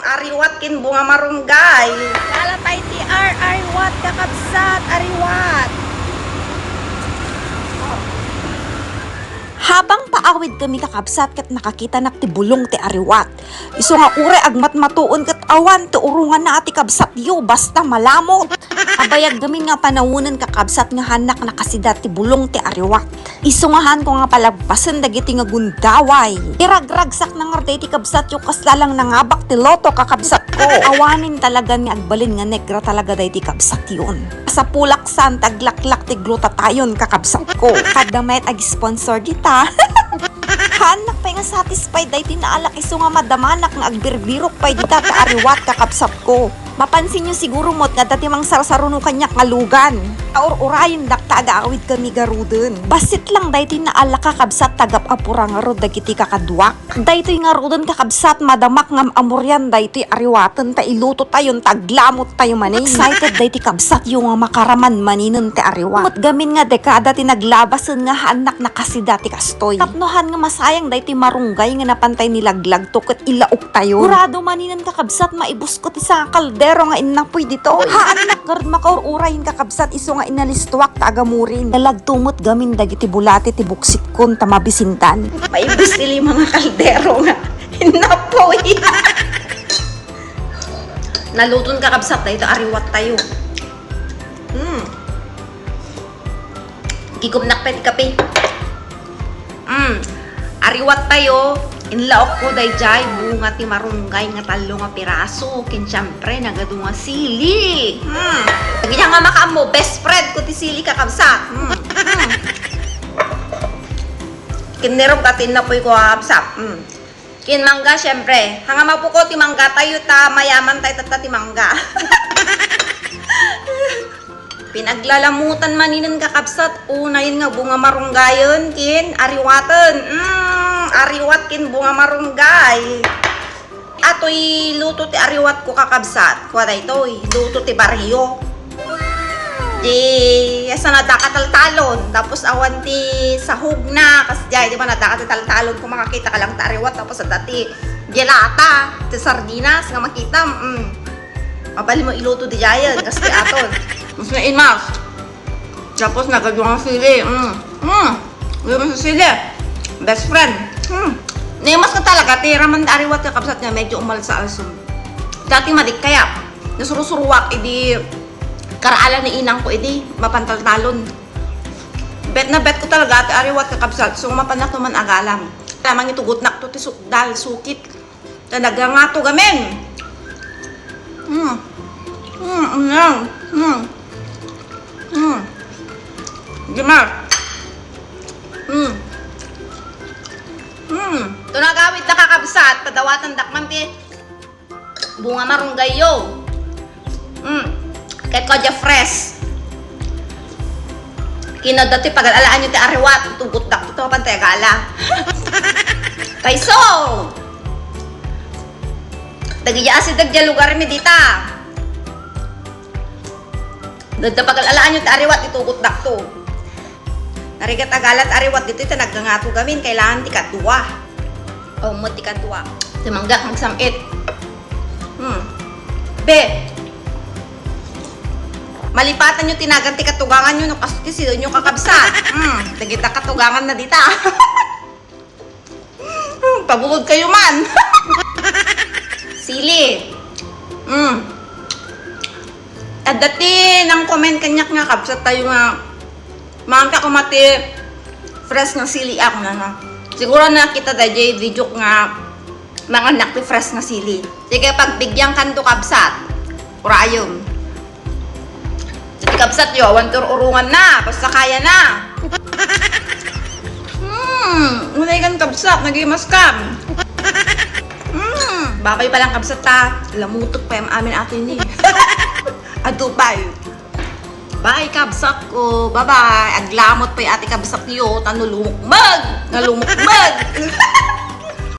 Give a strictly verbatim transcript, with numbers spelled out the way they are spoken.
Ariwat ken bunga marunggay. Lala pay ti ar-, ariwat, kakabsat, ariwat. Habang paawid kami, kakabsat, ket nakakitanak ti bulong ti ariwat. Isu nga uray agmatmatuon ket awan ti uronganna a ti kabsatyo, basta malamot. Abayag gamin nga panawonen, kakabsat, nga haannak nakasida ti bulong ti ariwat. Isu nga haanko nga palabbasen dagiti nga gundaway. Iragragsak na ngarud daytoy kabsatyo, kasla lang nangabak ti loto, kakabsatko. Awanen talaga nga agbalin nga negra talaga daytoy kabsatyon. Sapulak saan ti aglaklak ti glutathione, kakabsatko. Kada met ag-sponsor dita. Haannak pay nga satisfied daytoy naalak isu nga madamanak nga agbirbirok pay dita ti ariwat, kakabsatko. Mapansinyo siguro met nga adda ti mangsarsaruno kaniak nga lugan. Aur-urayendak ta agaawid kami garuden. Bassit lang daytoy naalak, kakabsat, ta gap-a pura ngarud dagiti kakaduak. Daytoy ngaruden, kakabsat, madamak nga amurian daytoy ariwaten ta ilutotayon ta aglamottayo manen. Excited daytoy kabsatyo nga makaraman maninen ti ariwat. Met gamin nga dekada ti naglabasen nga haannak nakasida ti kastoy. Tapno haan nga masayang daytoy marunggay nga napantay nilaglagto ket ilaoktayo. Gurado maninen, kakabsat, maibusko ti sanga kaldero nga innapoy ditoy. Haannak ngarud makaur-urayen, kakabsat, isu nga inalistuak ta agamurin. Nalagto met gamin dagiti bulati ti buksitkon ta mabisindan. Maibus ti lima nga kaldero nga innapoy. Naluton, kakabsat, daytoy ariwattayo. Hmm. Gigumnak pay ti kape. Mm. Ariwattayo, inlaokko dayjay bunga ti marunggay nga tallo nga piraso, ken siempre, nagadu nga sili. Mm. Dagiti nga makaammo, best friend ko ti sili, kakabsat. Mm. Mm. Kinnerok ti innapoy ko, kakabsat. Mm. Ken mangga, siempre. Haan nga mapukaw ti manggatayo ta mayamantayo tatta ti mangga. Pinaglalamutan maninen, kakabsat, unayen nga bunga marunggayen ken ariwaten. Mm, ariwat ken bunga marunggay. Atoy luto ti ariwatko, kakabsat. Kua daytoy, luto ti barrio. Di, saan adda ka taltalon, tapos awan ti sahogna, kasdiay, di ba, adda ka ti taltalon, kung makakita ka lang ti ariwat, tapos adda ti delata, ti sardinas, nga makita, mm. Mabalin mo iluto diay, kas ti aton. Mas naimas. Tapos nagadu nga sili, mm. Mm. Di ba sa sili? Best friend. Mm. Naimas ka talaga, ti raman ti ariwat, kakabsat, nga medyo umalsa-alsum. Dati madikkayat. Nasurusuruak, idi karaalan ni inang ko idi mapantaltalon. Bet na bet ko talaga ti ariwat, kakabsat, so mapannak to man agalam. Lamang itugotnak to ti sukdal, sukit. Ta nagangato gamin. Mm. Mm, mm, mm. Mm. Di ma. Mm. Mm. To nagawid na, kakabsat, padawatandak man ti bunga marunggayyo. Mm. Ket kua diay fresh. Kinadda ti pagal-alaanyo ti ariwat, itugotdak to, pantay agala. Kayso! Dagiti asideg diay lugar mi dita. Dadda pagal-alaanyo ti ariwat, itugotdak to. Narigat agalat ariwat ditoy ta naggangato gamin, kailangan ti kadua. O, mo ti kadua. Ti mangga, magsam-it. Hmm. Be. Malipatanyo ti nagan ti katuganganyo no kastoy ti sidenyo, kakabsat. Hmm. Dagita katugangan na dita. Pabukod kayo man. Sili. Mm. Adda ti nang-comment kaniak nga kabsat tayo nga, maanta ko mati fresh nga sili ako na, no? Siguro nakita da jay video nga manganak ti fresh nga sili. Sige, pagbigyan kanto, kabsat. Urayom. Ti kabsat yo, awan ti ur-urungan na, basta kaya na. Hmm, unay kan kabsat, nagimas kam. Hmm, babay pa lang kabsat ta, lamutok pa yung amin ato ini. Adu pay. Bye, kabsat ko. Bye-bye. Aglamot pay ati kabsat yo, ta no lumukmag. Nga lumukmag.